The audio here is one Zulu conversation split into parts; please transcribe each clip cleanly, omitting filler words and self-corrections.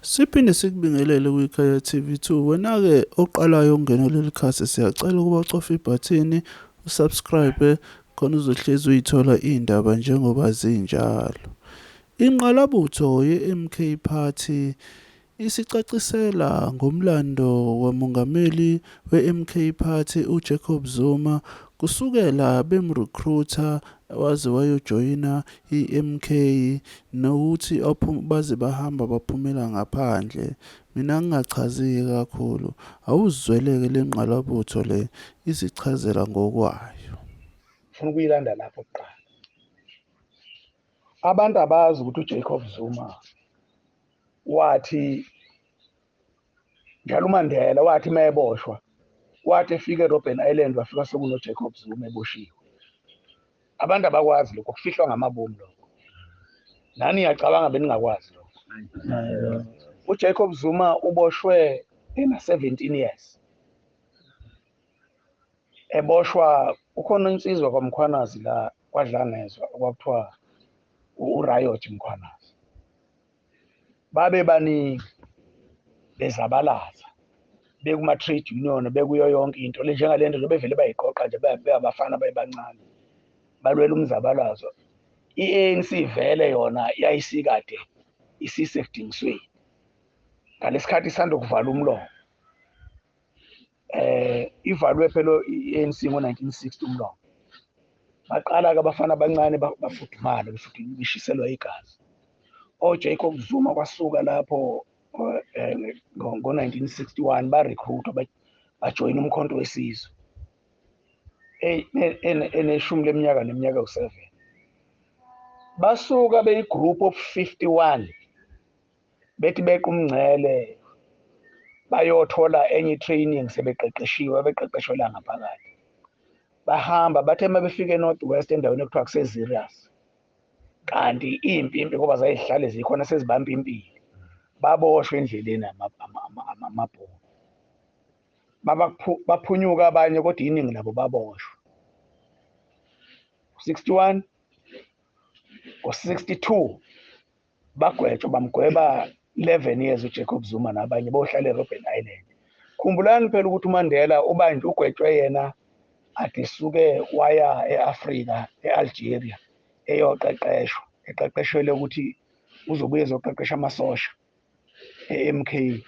Siphinde sikubingelele kwiKhaya TV2. Wena-ke oqalayo ukungena leli khasi, siyacela ukuba ucofe ibhathini usubscribe khona uzohlezi uyithola iy'ndaba njengoba zinjalo. Ingqalabutho ye-MK Party isicacisela ngomlando wamongameli we-MK Party uJacob Zuma kusukela bemrecruiter waze wayojoyina i-MK nokuthi baze bahamba baphumela ngaphandle. Mina ngingachazi-ke kakhulu, awuzizwele-ke le ngqalabutho le izichazela ngokwayo. Ngifuna ukuyilanda lapho kuqala. Abantu abazi ukuthi uJacob Zuma wathi njalo uMandela wathi mayeboshwa, wathi efika eRobben Island wafika sekuno Jacob Zuma eboshiwe. Abantu abakwazi lokho, kufihlwa ngamabomu lokho. Nani ngiyacabanga beningakwazi lokho. UJacob Zuma uboshwe ena 17 years. Eboshwa ukhona insizwa kwaMkhwanazi la kwaDlangezwa okwakuthiwa uRiot Mkhwanazi. Babe baningi bezabalaza bekuma trade union, bekuyo yonke into le njengalento nje bevele bayiqoqa nje beyabafana bayibancane balwela umzabalazo. I-ANC vele yona yayisikade isisekudingisweni ngalesikhathi isanda kuvala umlomo. Ivalwe phela i-ANC ngo-1960 umlomo. Baqala ke abafana abancane bafudumala beshiselwa igazi. OJacob Zuma kwasuka lapho ngo-1961 ba-recruitwa bajoyina uMkhonto weSizwe eneshumi leminyaka neminyaka ewu-7. Basuka beyi-group of 51 bethi beqa umngcele bayothola enye training sebeqeqeshiwe, beqeqeshelwa ngaphakathi. Bahamba bathe uma befika eNorth West endaweni ekuthiwa kuseZerius, kanti impi impi ngoba zayihlale zikhona sezibampimpile, baboshwe endleleni amabhunu. Baphunyuka abanye kodwa iningi labo baboshwa. 61 ngo-62 bagwetshwa, bamgweba 11 years uJacob Zuma nabanye bohlala eRobben Island. Khumbulani phela ukuthi uMandela ubanjwe ugwetshwe yena ade suke waya eAfrika eAlgeria eyoqeqeshwa, eqeqeshelwe ukuthi uzobuye ezoqeqesha amasosha e-MK.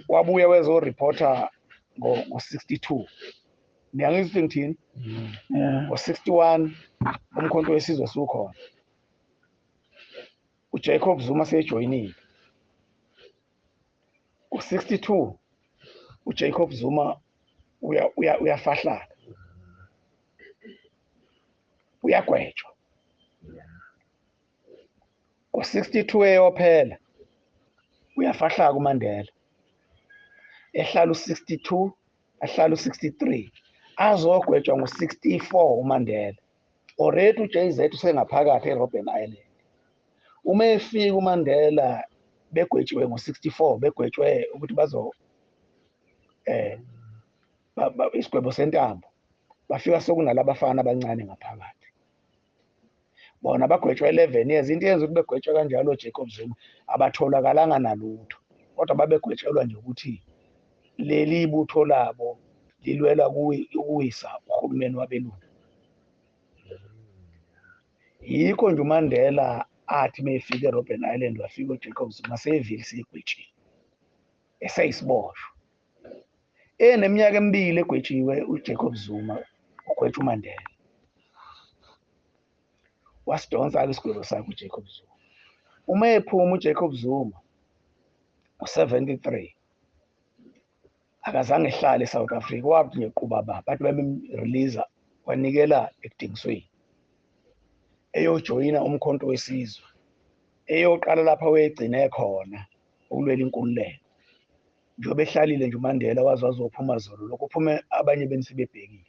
Wabuya wezoreporter ngo-62. Niyangizwa ukuthi ngithini? Ngo-61 uMkhonto weSizwe sukhona. uJacob Zuma sejoyinile. Ngo-62 uJacob Zuma uyafahlaka. Uyagwetshwa. Ngo-62 eyophela uyafahlaka uMandela. Ehlala u-62, ahlala u-63, azogwetshwa ngo-64 uMandela. Already uJay-Z usengaphakathi eRobben Island. Uma efika uMandela begwetshiwe ngo-64, begwetshwe ukuthi bazo isigwebo sentambo, bafika sekunalabafana abancane ngaphakathi. Bona bagwetshwa 11 years. Into eyenza ukuthi begwetshwe kanjalo Jacob Zuma abatholakalanga nalutho, kodwa babegwetshelwa nje ukuthi leli butho labo lilwela ukuwisa uhulumeni wabelungu. Yikho nje uMandela athi mayefika eRobben Island wafika uJacob Zuma sevile segwetshiwe, eseyisiboshwa. Eneminyaka emibili egwetshiwe uJacob Zuma, ugwetshwa uMandela. Wasidonsa-ke isigwebo sakhe uJacob Zuma. Uma ephuma uJacob Zuma ngo-73 akazange ehlale eSouth Africa, wathi nje quba baba, bathi babemrelease wanikela ekudingisweni eyojoyina uMkhonto weSizwe, eyoqala lapha wegcine khona ukulwela inkululeko. Njengoba ehlalile nje uMandela waze wazophuma zolo lokho uphume abanye beni sebebhekile.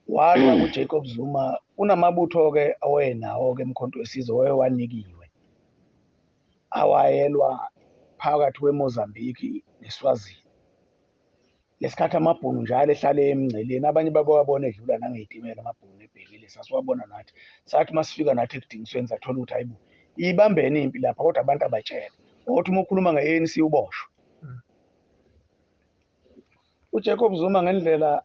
Walwa uJacob Zuma, unamabutho ke awayenawo ke eMkhonto weSizwe wayewanikiwe awayelwa phakathi kweMozambique neSwazini. Lesikhathi amabhunu njalo ehlale emngceleni, abanye babewabona edlula nangey'timela amabhunu ebhekile, sasiwabona nathi. Sathi masifika nathi ekudingisweni sathola ukuthi hayibo Ibambene impi lapha kodwa abantu abatshele. Othi uma ukhuluma nge-ANC uboshwe. UJacob Zuma ngendlela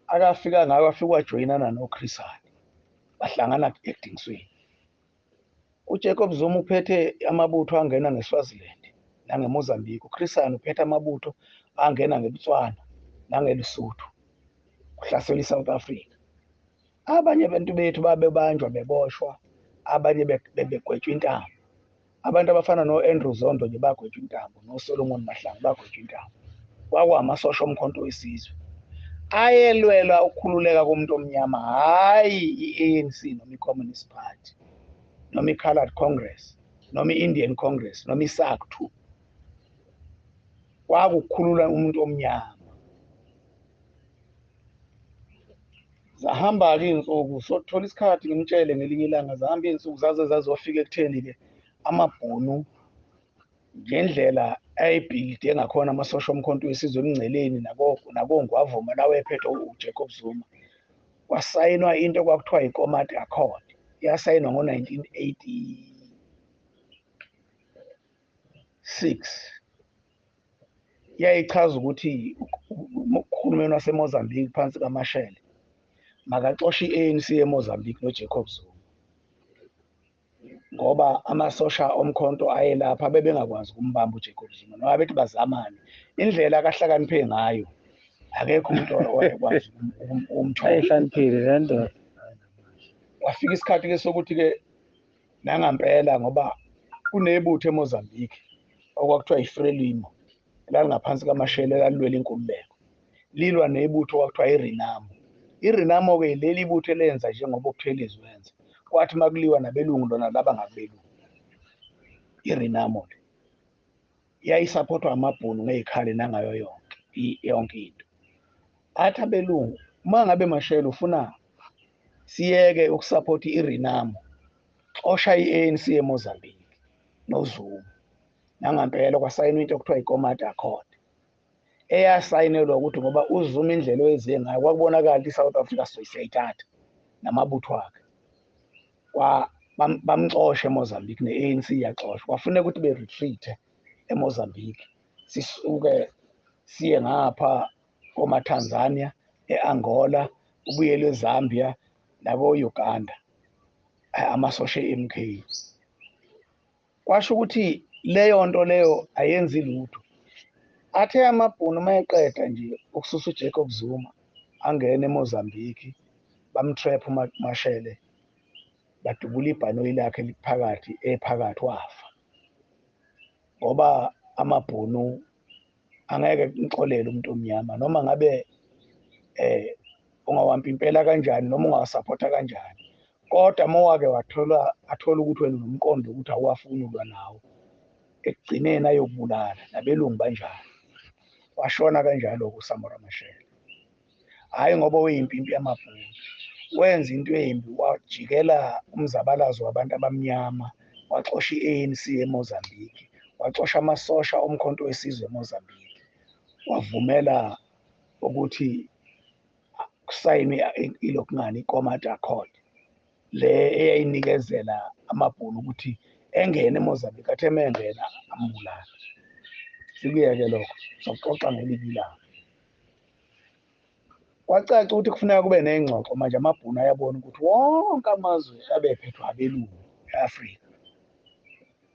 akafika ngayo wafika wajoyinana noChris Hani. Bahlangana ekudingisweni. UJacob Zuma uphethe amabutho angena ngeSwaziland nangeMozambique. UChris Hani uphethe amabutho angena ngeBotswana nangeLesotho. Kuhlasela iSouth Africa. Abanye abantu bethu babebanjwa beboshwa, abanye bebegwetshwa intambo. Abantu abafana no-Andrew Zondo nje bagwetshwa intambo, noSolomon Mahlangu bagwetshwa intambo. Kwakuwamasosha omkhonto wesizwe ayelwela ukukhululeka komuntu omnyama, hhayi i-ANC noma i-Communist Party noma i-Coloured Congress noma i-Indian Congress noma i-SACTU. Kwakukhulula umuntu omnyama. Zahamba-ke iy'nsuku, sothola isikhathi ngimtshele ngelinye ilanga, zahamba iy'nsuku zaze zazofika ekutheni-ke amabhunu ngendlela ayibhilide ngakhona amasosha omkhonto wesizwe emngceleni nakongwavuma lawo ephethwe uJacob Zuma. Kwasayinwa into okwakuthiwa iKomati Accord, yasayinwa ngo-1986. Yayichaza ukuthi uhulumeni waseMozambique phansi kaMashele makaxoshe i-ANC eMozambique noJacob Zuma, ngoba amasosha omkhonto ayelapha bebengakwazi ukumbamba uJacob Zuma noma bethi bazamane. Indlela akahlakaniphe ngayo akekho umuntu owayekwazi ukumthola. Ayihlaniphile le ndoda. Kwafika isikhathi ke sokuthi ke nangampela, ngoba kunebutho eMozambique okwakuthiwa iFrelimo lalingaphansi kaMashele lalilwela inkululeko, lilwa nebutho okwakuthiwa iRenamo. iRenamo ke leli butho elenza njengoba uButhelezi wenza, kwathi makuliwa nabelungu lona laba ngabelungu. iRenamo le yayisaphothwa amabhunu ngezikhali nangayo yonke into. Athi abelungu, uma ngabe Mashele ufuna siyeke ukusapotha iRenamo, xosha i-ANC eMozambique noZuma. Nangampela kwasayinwa into okuthiwa iKomati Accord, eyasayinelwa ukuthi ngoba uZuma indlela oyenziwe ngayo kwakubonakala ukuthi iSouth Africa siyayithatha namabutho akhe. Bamxosha eMozambique, ne-ANC iyaxoshwa. Kwafuneka ukuthi be-retreat eMozambique, sisuke siye ngapha koma-Tanzania, e-Angola, ubuyele eZambia nako-Uganda, amasosha e-MK. Kwasho ukuthi leyo nto leyo ayenzi lutho. Athe amabhunu mayeqeda nje ukususa uJacob Zuma angene eMozambique, bamtrap uMashele, badubula ibhanoyi lakhe liphakathi ephakathi, wafa. Ngoba amabhunu angeke kumxolele umuntu omnyama, noma ngabe ungawampimpela kanjani noma ungawasupporta kanjani, kodwa uma wake wathola athola ukuthi wena unomqondo ukuthi awuwafuni ulwa nawo, ekugcineni ayokubulala. Nabelungu banjalo. Washona kanjalo uSamora Machel. Hhayi ngoba uyimpimpi yamabhunu, wenza into embi, wajikela umzabalazo wabantu abamnyama, waxosha i-ANC eMozambique, waxosha amasosha omkhonto wesizwe eMozambique, wavumela ukuthi kusayinwe ilokungani iKomati Accord le eyayinikezela amabhunu ukuthi engene eMozambique, athe mengena ambulala. Sikuyeke lokho, sokuxoxa ngelinye ilanga. Kwacaca ukuthi kufuneka kube nengxoxo manje. Amabhunu ayabona ukuthi wonke amazwe abephethwe abelungu e-Afrika,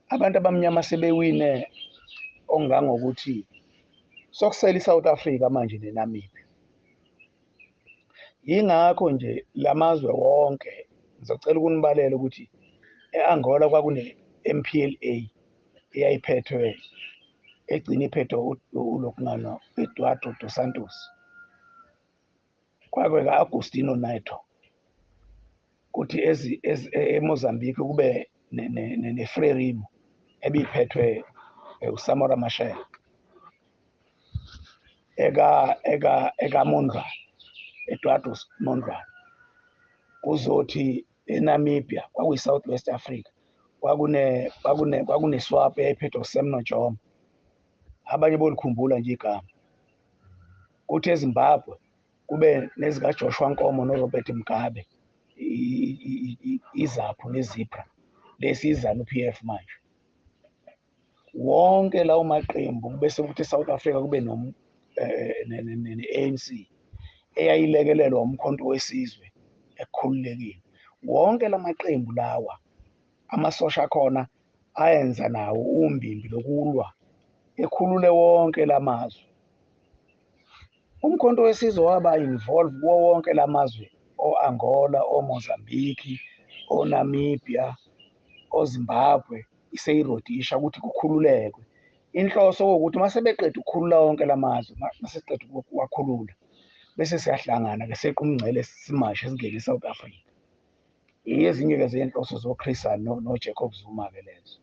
abantu abamnyama sebewine ongangokuthi sokusela iSouth Africa manje neNamibia. Yingakho nje lamazwe wonke ngizocela ukunibalela ukuthi e-Angola kwakune MPLA eyayiphethwe, egcina iphethwe uLokungana Eduardo dos Santos, kwakwe ka-Agostinho Neto, kuthi eMozambique kube neFrelimo ebiphethwe uSamora Machel, eka Mondlane, Eduardo Mondlane. Kuzothi eNamibia kwakuyi-South West Africa, kwakune SWAPO eyayiphethwe uSam Nujoma, abanye bolikhumbula nje igama. Kuthi eZimbabwe kube nezika Joshua Nkomo noRobert Mugabe, iZAPU neZIPRA. Lesi ZANU-PF manje. Wonke lawo maqembu, bese kuthi eSouth Africa kube ne-ANC eyayilekelelwa uMkhonto weSizwe ekukhululekile. Wonke lamaqembu lawa, amasosha akhona ayenza nawo umbimbi lokulwa ekhulule wonke lamazwe. UMkhonto weSizwe waba involve kuwo wonke lamazwe, o-Angola, oMozambique, oNamibia, oZimbabwe, iseyiRhodesia, ukuthi kukhululekwe. Inhloso ukuthi uma sebeqeda ukukhulula wonke lamazwe, mase siqeda ukuwakhulula, bese siyahlangana-ke, seqa umngcele, simashe, singene e-South Africa. Ezinye-ke zey'nhloso zo-Chris Hani no-Jacob Zuma-ke lezo.